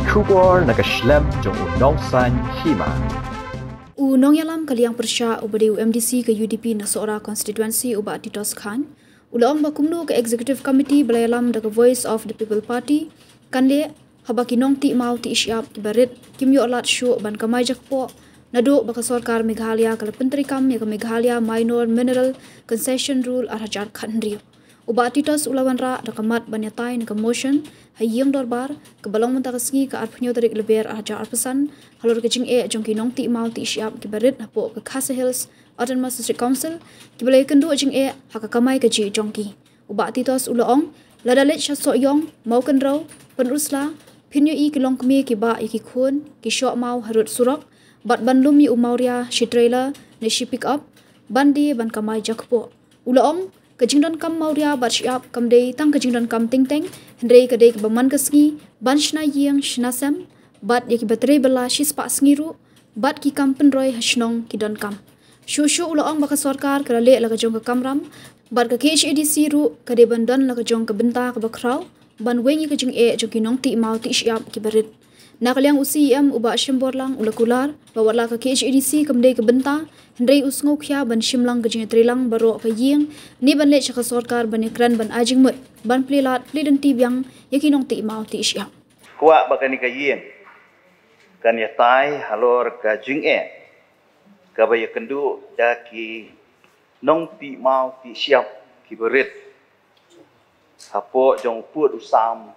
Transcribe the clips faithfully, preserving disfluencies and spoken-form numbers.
Khubor na ka shlem jong u nongsan hima. U nongïalam ka liang pyrshah uba dei u M D C ka U D P na Sohra constituency u Bah Titos Chyne u la ong ba kumno ka executive committee ba la ïalam da ka Voice of the People Party kan leh haba ki nongtih maw tih shyiap kiba rit kim ïoh lad shuh ban kamai jakpoh naduh ba ka sorkar Meghalaya ka la pyntreikam ïa ka Meghalaya Minor Mineral Concession Rule ar hajar khathynriew. U Bah Titos u la wanrah da ka mat ban ïatai na ka motion ha ïing dorbar kaba long mynta ka sngi ka arphew tarik Lber ar hajar arphew san halor ka jingeh jong ki nongtih maw tih shyiap kiba rit hapoh ka Khasi Hills Autonomous District Council kiba la ïakynduh jingeh ha ka kamai kajih jong ki. U Bah Titos u la ong, lada leit sha Sohiong, Mawkynrew, Pynursla, phin ïohi ki longkmie ki bah ïa ki khun ki shoh maw harud surok bad ban lum ïa u mawria shi trailer ne shi pick up ban die ban kamai jakpoh. U la ong, ka jingdonkam mawria bad shyiap kam dei tang ka jingdonkam teng teng, hynrei ka dei kaba man ka sngi ban shna ïing shna sem bad ïa kiba trei bylla shispah sngi ruh bad ki kam pynroi ha shnong ki donkam. Shuh shuh u la ong ba ka sorkar ka la leh la ka jong ka kamram bad ka K H A D C ruh ka dei ban don la ka jong ka bynta kaba khraw ban weng ïa ka jingeh jong ki nongtih maw tih shyiap kiba rit. Na ka liang u C E M u Bah Shemborlang u la kular ba wat la ka K H A D C kam dei ka bynta, hynrei u sngewkhia ban shim lang ka jingïatreilang baroh ka ïing ne ban leit sha ka sorkar ban ïakren ban ai jingmut ban plie lad plie lynti biang ïa ki nongtih maw tih shyiap. Kwah ba kane ka ïing kan ïatai halor ka jingeh kaba ïakynduh da ki nongtih maw tih shyiap kiba rit hapoh jong u pud u sam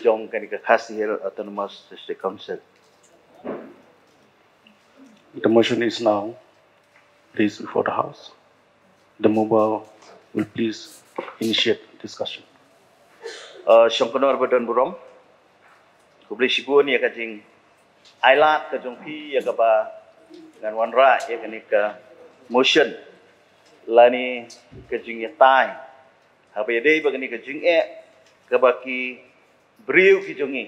jong kane ka Khasi Hills Autonomous District Council. The motion is now placed before the House. The mover will please initiate discussion. Uh, Shongknor ba don burom. Khublei shibun ïa ka jing ai lad ka jong phi ïa kaba ngan wanrah ïa kane ka motion lane ka jingïatai. Haba ïadei ba kane ka jingeh kaba ki briew ki jong ngi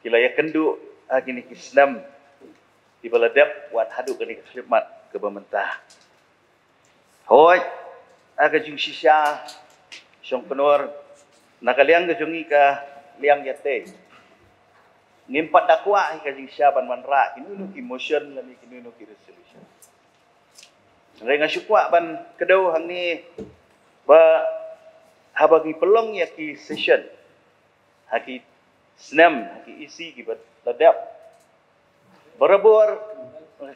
ki la ïakynduh ha kine ki snem kiba la dep wat haduh kane ka khyllipmat kaba mynta. Hooid, ha ka jingshisha Shongknor na ka liang ka jong ngi ka liang ïatei ngim pat da kwah hi ka jingshisha ban wanrah kino kino ki motion lane kino kino ki resolution. Hynrei nga shu kwah ban kdew hangne ba haba ngi pynlong ïa ki session ha ki snem ha ki E C kiba la dep, barabor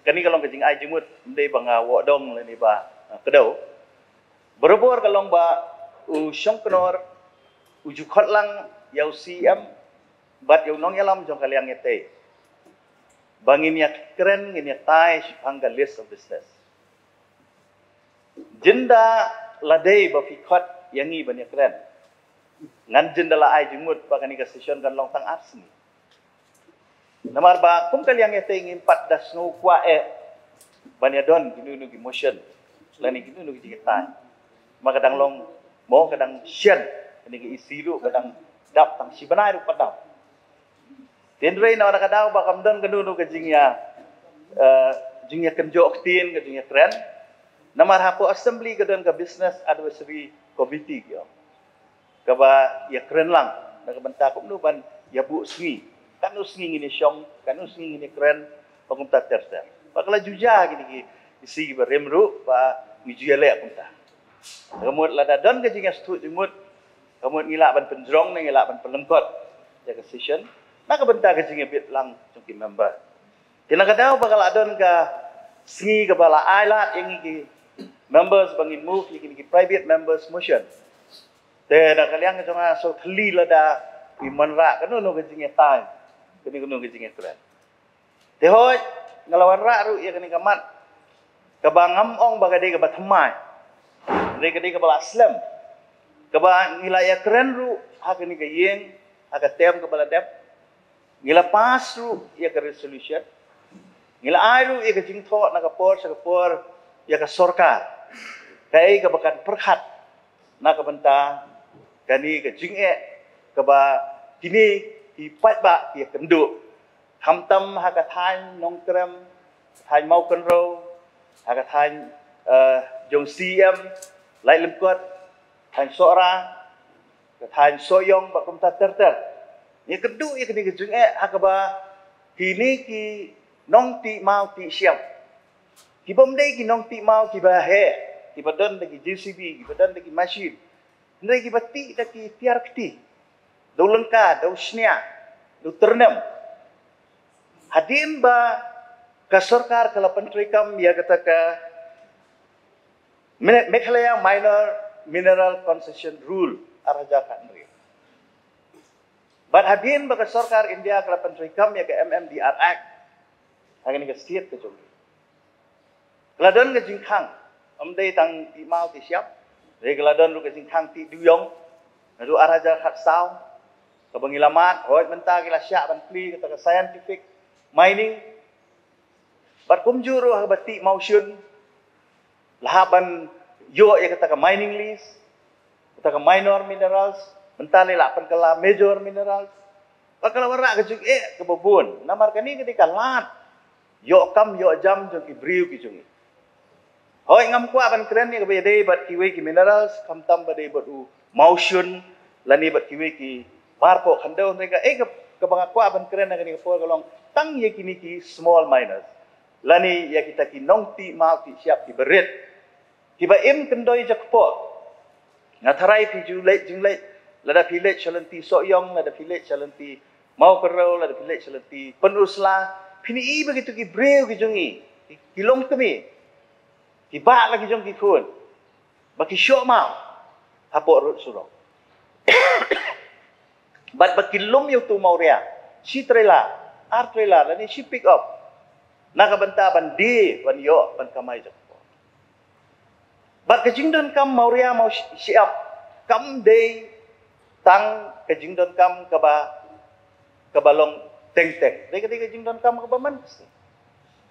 kane ka long ka jingai jingmut, ym dei ba nga wad dong lane ba nga kdew. Barabor ka long ba u Shongknor u ju khot lang ïa u C E M bad ïa u nongïalam jong ka liang ïatei ba ngin ïakren, ngin ïatai shaphang ka list of business. Jin da la dei ba phi khot ïa ngi ban ïakren, ngan jin da la ai jingmut ba kane ka session kan long tang ar sngi. Namar ba kum ka liang ïatei ngim pat da sngew kwah eh ban ïadon kino kino ki motion lane kino kino ki jingïatai. Ma ka dang long mo ka dang shen kane ka E C ruh ka dang dap tang shi bnai ruh pat dap. Hynrei na ka daw ba kam don kano kano ka jingïa, eh, jingïakynjoh ktien, ka jingïakren. Namar hapoh Assembly ka don ka Business Advisory Committee ki ong, kaba ïakren lang na ka bynta kumno ban ïabuh sngi, katno sngi ngin ïashong, katno sngi ngin ïakren, ba kumta ter ter. Ba ka la ju jia kine ki E C kiba rim ruh ba ngi ju ïaleh kumta. Ka mut lada don ka jingïasngewthuh jingmut, ka mut ngi lah ban pynjrong ne ngi lah ban pynlyngkot ïa ka session na ka bynta ka jingïabit lang jong ki member. Te na ka daw ba ka la don ka sngi kaba la ai lad ïa ngi ki members ba ngin move ïa kine ki private members motion. Te na ka liang ka jong nga, sngewthuh lada ngi wanrah kano kano ka jingïatai, kano kano ka jingïakren. Te hooid, nga la wanrah ruh ïa kane ka mat kaba ngam ong ba ka dei kaba thymmai, hynrei ka dei kaba la slem, kaba ngi la ïakren ruh ha kane ka ïing ha ka term kaba la dep. Ngi la pass ruh ïa ka resolution, ngi la ai ruh ïa ka jingthoh na ka por sha ka por ïa ka sorkar, kaei kaba kan pyrkhat na ka bynta kane ka jingeh kaba kine ki paidbah ki ïakynduh, khamtam ha ka thaiñ Nongkrem, thaiñ Mawkynrew, ha ka thaiñ, eh, jong C E M Laitumkhrah, thaiñ Sohra, ka thaiñ Sohiong bad kumta ter ter. Ngi kynduh ïa kane ka jingeh ha kaba kine ki nongtih maw tih shyiap, ki bym dei ki nongtih maw kiba heh, kiba don da ki J C B, kiba don da ki machine, hynrei kiba tih da ki tiar kti, da u lyngka, da u shñiah, da u tyrnem. Hadien ba ka sorkar ka la pyntreikam ïa kata ka Mine-, Meghalaya Minor Mineral Concession Rule ar hajar khathynriew. Bad hadien ba ka sorkar India ka la pyntreikam ïa ka M M D R Act ha kane ka state ka jong ngi, ka la don ka jingkhang, ym dei tang tih maw tih shyiap, hynrei ka la don ruh ka jingkhang tih dewïong naduh ar hajar khatsaw, kaba ngi la mad, hooid mynta ki la shah ban plie kata ka scientific mining. Bad kumjuh ruh ha kaba tih mawshun, la hap ban ïoh ïa kata ka mining lease, kata ka minor minerals, mynta lei la pynkylla major minerals. Bad ka la wanrah ka jingeh kaba bun, namar kane ka dei ka lad ïoh kam ïoh jam jong ki briew ki jong ngi. Hooid, ngam kwah ban kren ïa kaba ïadei bad kiwei ki minerals, khamtam ba dei bad u mawshun lane bad kiwei ki marpoh khyndew, hynrei kaei ka, kaba nga kwah ban kren ha kane ka por ka long tang ïa kine ki small miners lane ïa kita ki nongtih maw tih shyiap kiba rit, kiba im kyndoi jakpoh. Nga tharai phi ju leit jingleit, lada phi leit sha lynti Sohiong, lada phi leit sha lynti Mawkyrwat, lada phi leit sha lynti Pynursla, phin i ba kito ki briew ki jong ngi, ki, ki longkmie, ki bah la ki jong ki khun, ba ki shoh maw hapoh rud surok. Bad ba ki lum ïa uto u mawria, shi trailer, ar trailer lane shi pick up, na ka bynta ban die, ban ïoh, ban kamai jakpoh. Bad ka jingdonkam mawria maw shi-, shyiap kam dei tang ka jingdonkam kaba, kaba long teng teng. Dei ka, dei ka jingdonkam kaba man ka sngi.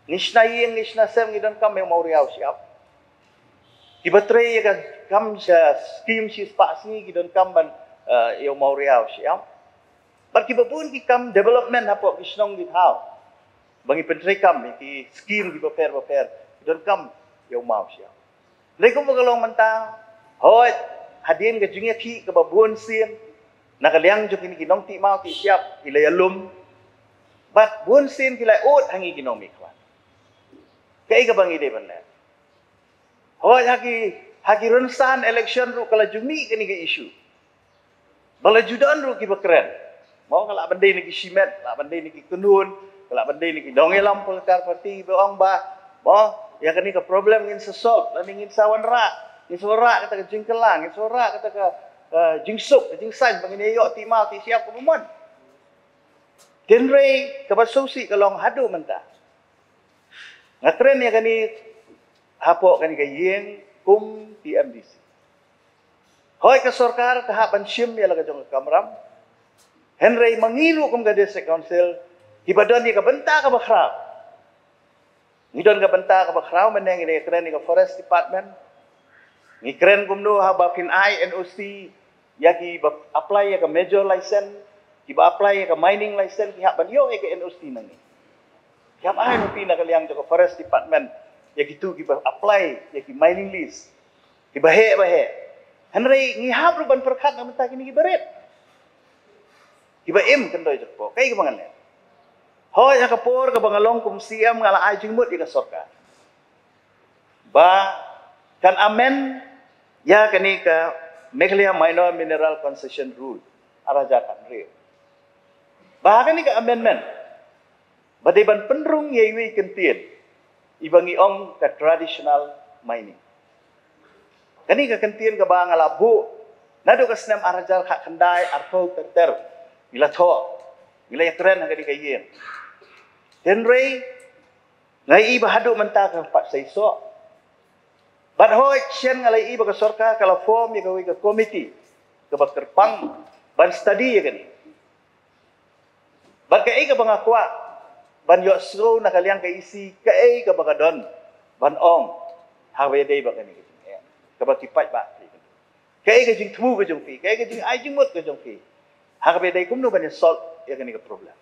Ngi shna ïing, ngi shna sem, ngi donkam ïa u mawria u shyiap. Kiba trei ïa ka kam sha skim shispah sngi ki donkam ban, eh, ïa u mawria u shyiap. Bad kiba bun ki kam development hapoh ki shnong ki thaw ba ngi pyntreikam ïa ki skim kiba pher ba pher, ki donkam ïa u maw shyiap. Hynrei kumba ka long mynta, hooid, hadien ka jingïakhih kaba bun sien na ka liang jong kine ki nongtih maw tih shyiap ki la ïalum, bad bun sien ki la ud ha ngi ki nongmihkhmat. Kaei kaba ngi dei ban leh? Hooid, ha ki, ha ki rynsan election ruh ka la ju mih kane ka issue. Ba la ju don ruh kiba kren. Mo, ka lah ban dei na ki shimet, lah ban dei na ki kynhun, ka lah ban dei na ki nongïalam political party ba ong ba, mo, ïa kane ka problem ngin sa solve, lane ngin sa wanrah, ngin sa wanrah kata ka jingkylla, ngin sa wanrah kata ka, eh, jingsuk, ka jingsaiñ ba ngin ïoh tih maw tih shyiap kaba mon. Hynrei kaba sngewsih ka long haduh mynta nga kren ïa kane hapoh kane ka ïing kum P M D C. Hooid, ka sorkar ka hap ban shim ïa la ka jong ka kamram. Hynrei ma ngi ruh kum ka District Council, kiba don ïa ka bynta kaba khraw, ngi don ka bynta kaba khraw, mynne ngi dei kren ïa ka Forest Department. Ngi kren kumno haba phin ai N O C ïa kiba apply ïa ka major license, kiba apply ïa ka mining license, ki hap ban ïoh ïa ka N O C na ngi. Ki hap ai ruh phi na ka liang jong ka Forest Department ïa kito kiba apply ïa ki mining lease, kiba heh ba heh. Hynrei ngi hap ruh ban pyrkhat na ka bynta kine kiba rit, kiba im kyndoi jakpoh. Kaei kaba ngan leh? Hooid, ha ka por kaba nga long kum C M nga la ai jingmut ïa ka sorkar ba kan amend ïa kane ka Meghalaya Minor Mineral Concession Rule ar hajar khathynriew. Ba ha kane ka amendment ba dei ban pynrung ïa iwei i kyntien iba ngi ong ka traditional mining. Kane ka kyntien kaba nga la buh naduh ka snem ar hajar khatkhyndai arphew ter ter, ngi la thoh, ngi la ïakren ha kane ka ïing. Hynrei nga ïohi ba haduh mynta kam pat seisoh. Bad hooid, shen nga la ïohi ba ka sorkar ka la form ïa kawei ka komiti kaba kyrpang ban study ïa kane. Bad kaei kaba nga kwah ban ïohsngew na ka liang ka E C, kaei kaba ka don ban ong ha kaba ïadei bad kane ka jingeh, kaba ki paidbah ki. Kaei ka jingthmu ka jong phi, kaei ka jingai jingmut ka jong phi ha kaba ïadei kumno ban ïa solve ïa kane ka problem.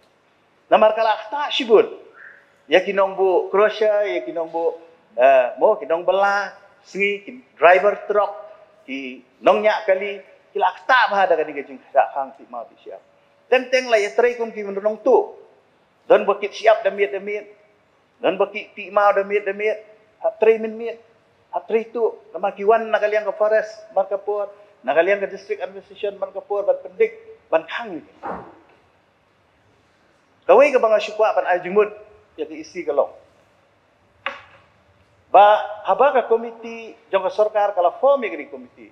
Namar ka la ktah shibun ïa ki nongbuh crusher, ïa ki nongbuh, eh, mo, ki nongbylla sngi, ki driver truck, ki nongñiah kali, ki la ktah bha da kane ka jingshah khang tih maw tih shyiap. Teng teng la ïatrei kum ki mynrong tu. Don ba kit shyiap da miet da miet. Don ba kit tih maw da miet da miet. Hap trei mynmiet. Hap trei tu. Namar ki wan na ka liang ka forest man ka por, na ka liang ka district administration man ka por ban pyndik, ban khang ïa ki. Kawei kaba nga shu kwah ban ai jingmut ïa ka E C ka long ba haba ka komiti jong ka sorkar ka la form ïa kane ka komiti,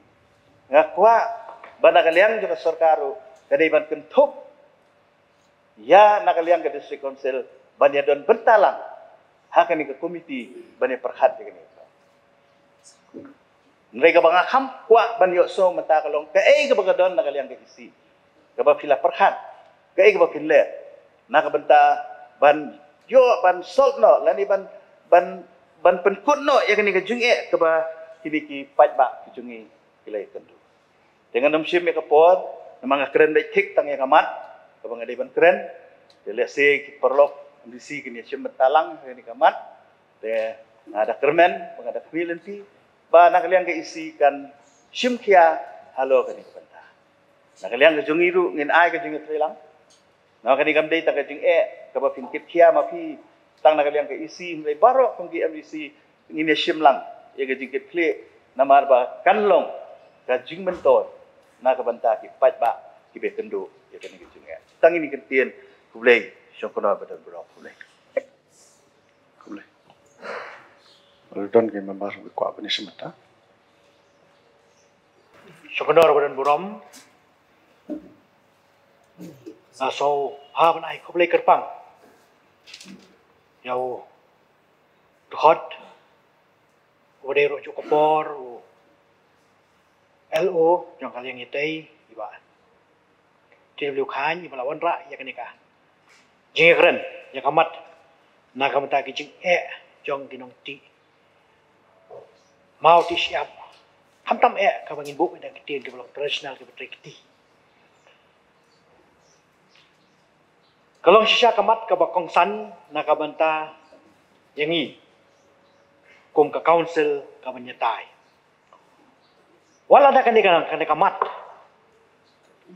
nga kwah ba na ka liang jong ka sorkar ruh ka dei ban kynthup ïa na ka liang ka district council ban ïa don bynta lang ha kane ka komiti ban ïa pyrkhat ïa kane. Hynrei kaba nga kham kwah ban ïohsngew mynta ka long kaei kaba ka don na ka liang ka E C kaba phi la pyrkhat, kaei kaba phin leh na ka bynta ban ïoh ban solve noh lane ban, ban, ban pynkut noh ïa kane ka jingeh kaba kine ki paidbah ki jong ngi ki la ïakynduh. Te ngan ym shim ïa ka por namar nga kren beit thik tang ïa ka mat kaba nga dei ban kren. Te lehse ki paralok M D C kin ïa shim bynta lang ïa kane ka mat. Te nga da kyrmen ba nga da khmih lynti ba na ka liang ka E C kan shim khia halor kane ka bynta. Na ka liang ka jong ngi ruh ngin ai ka jingïatreilang. Namar kane kam dei tang ka jingeh kaba phin kit khia ma phi tang na ka liang ka E C, hynrei baroh kum ki M D C ngin ïa shim lang ïa ka jingkit khlieh namar ba kan long ka jingmyntoi na ka bynta ki paidbah kiba ïakynduh ïa kane ka jingeh. Tang ine i kyntien, khublei. Shong kynnoh ba don burom. Khublei. Khublei. Don ki member ba kwah ban ïa shim bynta? Shong kynnoh ba don burom. Nga sngewbha ban ai khublei kyrpang ïa u dkhot uba dei ruh juh ka por u L O jong ka liang ïatei, i Bah T W Khain, iba la wanrah ïa kane ka jingïakren ïa ka mat na ka bynta ki jingeh jong ki nongtih maw tih shyiap. Khamtam eh kaba ngin buh ïa ki ktien kiba long traditional kiba trei kti. Ka long shisha ka mat kaba kongsan na ka bynta ïa ngi kum ka council kaban ïatai. Wat la da kane ka, kane ka mat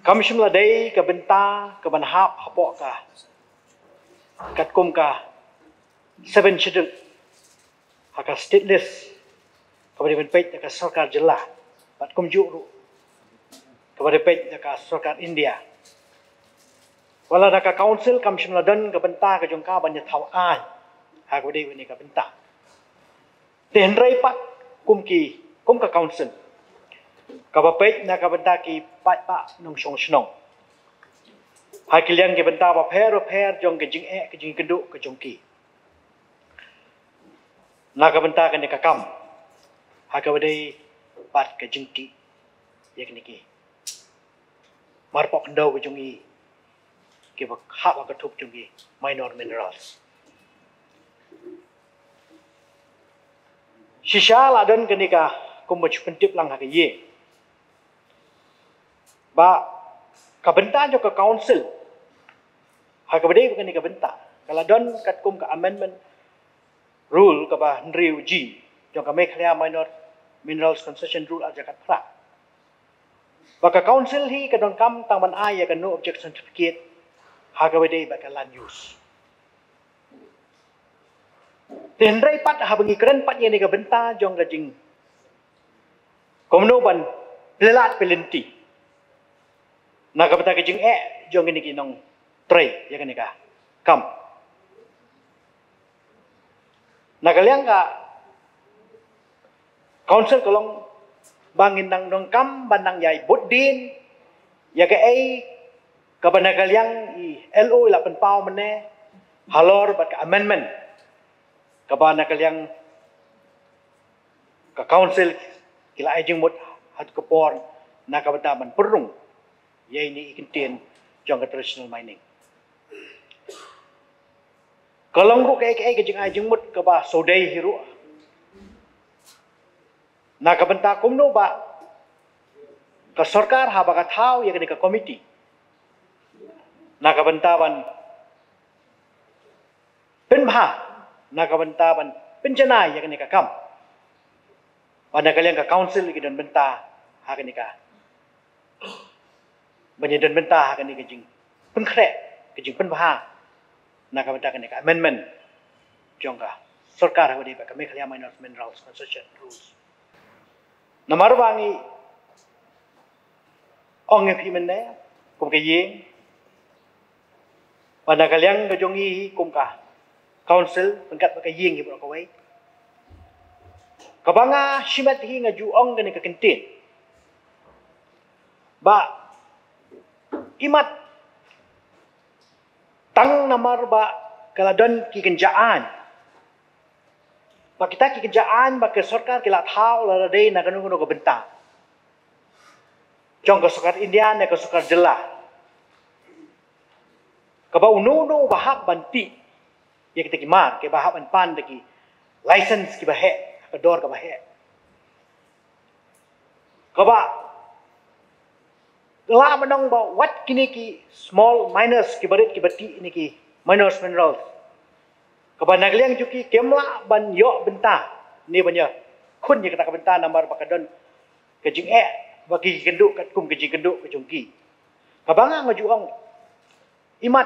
kam shym la dei ka bynta kaban hap hapoh ka, katkum ka Seven Schedule ha ka state list kaba dei ban peit da ka sorkar jylla bad kumjuh ruh kaba dei peit da ka sorkar India. Wat la da ka council kam shym la don ka bynta ka jong ka ban ïathaw aiñ ha kaba dei kane ka bynta. Te hynrei pat kum ki, kum ka council kaba peit na ka bynta ki paidbah nongshong shnong ha ki liang ki bynta bapher bapher jong ka jingeh ka jingkynduh ka jong ki na ka bynta kane ka kam ha kaba dei pat ka jingtih ïa kine ki marpoh khyndew ka jong ngi kiba hap ha ka thup jong ki minor minerals. Shisha la don kane ka, kumba shu pyntip lang ha ka ïing ba ka bynta jong ka council ha kaba dei kane ka bynta ka la don katkum ka amendment rule kaba hynriew G jong ka Meghalaya Minor Minerals Concession Rule ar hajar khatphra. Ba ka council hi ka donkam tang ban ai ïa ka no objection certificate ha kaba dei bad ka land use. Te hynrei pat haba ngi kren pat ïa kane ka bynta jong ka jing kumno ban pynlait pynlynti na ka bynta ka jingeh jong kine ki nongtrei ïa kane ka kam. Na ka liang ka council ka long ba ngin nang donkam ban nang ïai bud dien ïa kaei kaba na ka liang i L O i la pynpaw mynne halor bad ka amendment kaba na ka liang ka council ki la ai jingmut ha ka por na ka bynta ban pynrung ïa ine i kyntien jong ka traditional mining. Ka long ruh kaei kaei ka jingai jingmut kaba sodei hi ruh na ka bynta kumno ba ka sorkar haba ka thaw ïa kane ka komiti na ka bynta ban pynbha na ka bynta ban pynjanai ïa kane ka kam ba na ka liang ka council ki don bynta ha kane ka, ban ïa don bynta ha kane ka jing pynkhreh, ka jingpynbha na ka bynta kane ka amendment jong ka sorkar haba ïadei bad ka Meghalaya Miners Minerals Concession Rules. Namar ba ngi ong ïa phi mynne kum ka ïing, ba na ka liang ka jong ngi hi kum ka council, ryngkat bad ka ïing hi baroh kawei, kaba nga shimet hi nga ju ong kane ka kyntien ba imat tang namar ba ka la don ki kynja-aiñ, ba kita ki kynja-aiñ ba ka sorkar ki la thaw lada dei na kano kano ka bynta jong ka sorkar India ne ka sorkar jylla, kaba uno uno ba hap ban tih ïa kita ki mar, kiba hap ban pan da ki license kiba heh, ka dor kaba heh, kaba la mynta ba wat kine ki small miners, kiba rit kiba tih ïa kine ki miners minerals, kaba na ka liang jong ki kim lah ban ïoh bynta ne ban ïakhun ïa kata ka bynta namar ba ka don ka jingeh ba ki kynduh katkum ka jingkynduh ka jong ki. Kaba nga nga ju ong, imat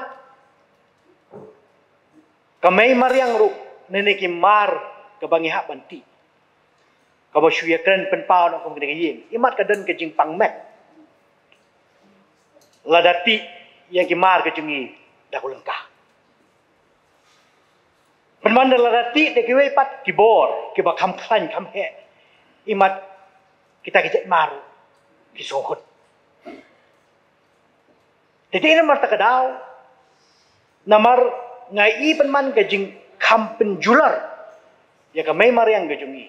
ka mei mariang ruh ne ne ki mar kaba ngi hap ban tih, kaba shu ïakren pynpaw noh kum kane ka ïing, imat ka don ka jingpang met lada tih ïa ki mar ka jong ngi da ka lyngkha. Pynban da lada tih da kiwei pat ki bor kiba kham khlaiñ kham heh, imat kita ki jait mar ki sngewhun. Te dei namar kata ka daw, namar nga i pynban ka jingkham pynjulor ïa ka mei mariang ka jong ngi,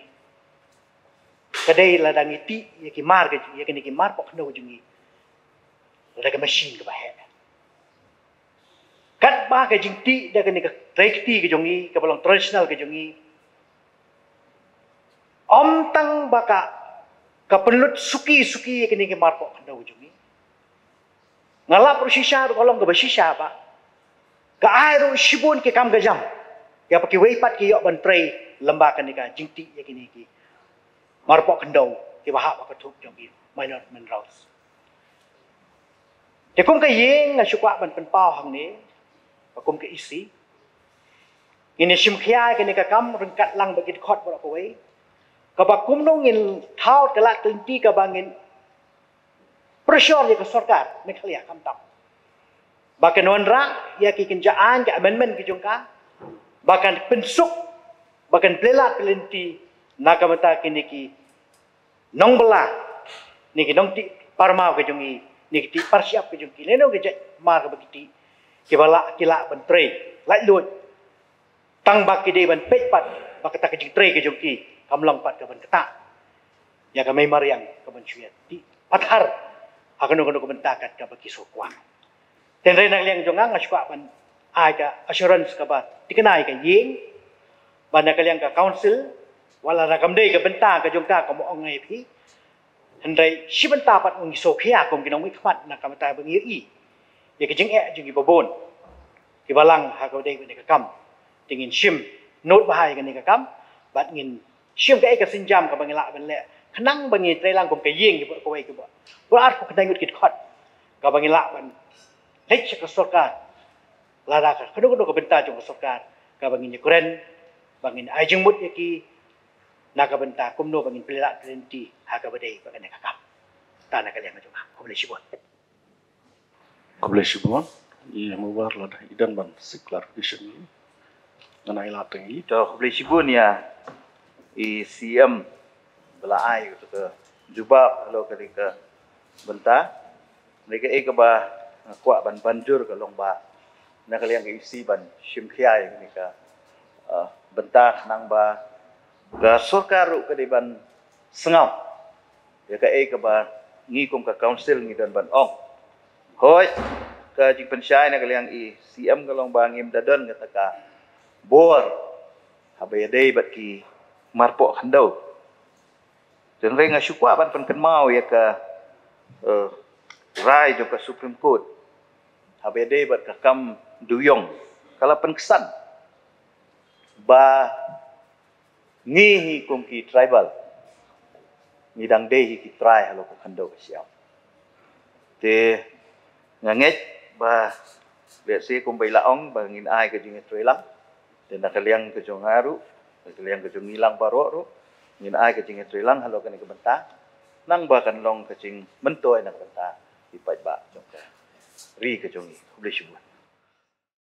ka dei lada ngi tih ïa ki mar ka jong ngi, ïa kine ki mar pok khyndew ka jong ngi, lada ka machine kaba heh, katba ka jingtih da kane ka trei kti ka jong ngi, kaba long traditional ka jong ngi, ym tang ba ka ka pynlut suki suki ïa kine ki mar pok khyndew ka jong ngi. Nga lap ruh shisha ruh ka long kaba shisha ba ka ai ruh shibun ki kam ka jam ïa ba kiwei pat ki ïoh ban trei lyngba kane ka jingtih ïa kine ki mar pok khyndew kiba hap ha ka thup jong ki minor minerals. Te kum ka ïing nga shu kwah ban pynpaw hangne ba kum ka E C ngin ïa shim khia ïa kane ka kam ryngkat lang bad ki dkhot baroh kawei, kaba kumno ngin thaw ka lad ka lynti kaba ngin pressure ïa ka sorkar Meghalaya khamtam ba kan wanrah ïa ki kynja-aiñ, ki amendment ki jong ka, ba kan pynsuk, ba kan plie lad plie lynti na ka bynta kine ki nongbylla, ne ki nongtih parmaw ki jong ngi, ne ki tih parshap ki jong ki, ne nong ki jait mar kaba ki tih, kiba lah, ki lah ban trei laitluid, tang ba ki dei ban peit pat ba kata ka jingtrei ka jong ki kam long pat ka ban ktah ïa ka mei mariang ka ban shu ïa tih pathar ha kano kano ka bynta kat kaba ki sngewkwah. Te hynrei na ka liang jong nga nga shu kwah ban ai ka assurance kaba thikna ïa ka ïing ba na ka liang ka council, wat la da kam dei ka bynta ka jong ka, kum ong nga ïa phi, hynrei shi bynta pat ngi sngewkhia kum ki nongmihkhmat na ka bynta ba ngi ïohi ïa ka jingeh jong kiba bun kiba lang ha kaba dei kane ka kam. Te ngin shim nud bha ïa kane ka kam bad ngin shim kaei ka sienjam kaba ngi lah ban leh khnang ba ngi trei lang kum ka ïing kiba kawei kiba, ba arphew khyndai ngut ki dkhot, kaba ngi lah ban leit sha ka sorkar lada ka kano kano ka bynta jong ka sorkar, kaba ngin ïakren, ba ngin ai jingmut ïa ki na ka bynta kumno ba ngin plie lad plie lynti ha kaba dei bad kane ka kam. Ta na ka liang jong nga, khublei shibun. Khublei shibun. Ïa, mawar lada i don ban seek clarification, ngan ai lad tang ïa i. To, khublei shibun ïa i C M ba la ai ka jubab halor kane ka bynta. Kane kaei kaba nga kwah ban ban jur ka long ba na ka liang ka E C ban shim khia ïa kane ka, eh, bynta khnang ba ka sorkar ruh ka dei ban sngap ïa kaei kaba ngi kum ka council ngi don ban ong. Hooid, ka jingpynshai na ka liang i C M ka long ba ngim da don kata ka bor haba ïadei bad ki marpoh khyndew. Te hynrei nga shu kwah ban pynkynmaw ïa ka, eh, rai jong ka Supreme Court haba ïadei bad ka kam dewïong, ka la pynksan ba ngi hi kum ki tribal, ngi dang dei hi ki trai halor ka khyndew ka shyiap. Te nga ngeit Ba lehse kumba i la ong ba ngin ai ka jingïatreilang. Te na ka liang ka jong nga ruh, na ka liang ka jong ngi lang baroh ruh, ngin ai ka jingïatreilang halor kane ka bynta. Nang ba kan long ka jingmyntoi na ka bynta i paidbah jong ka ri ka jong ngi. Khublei shibun.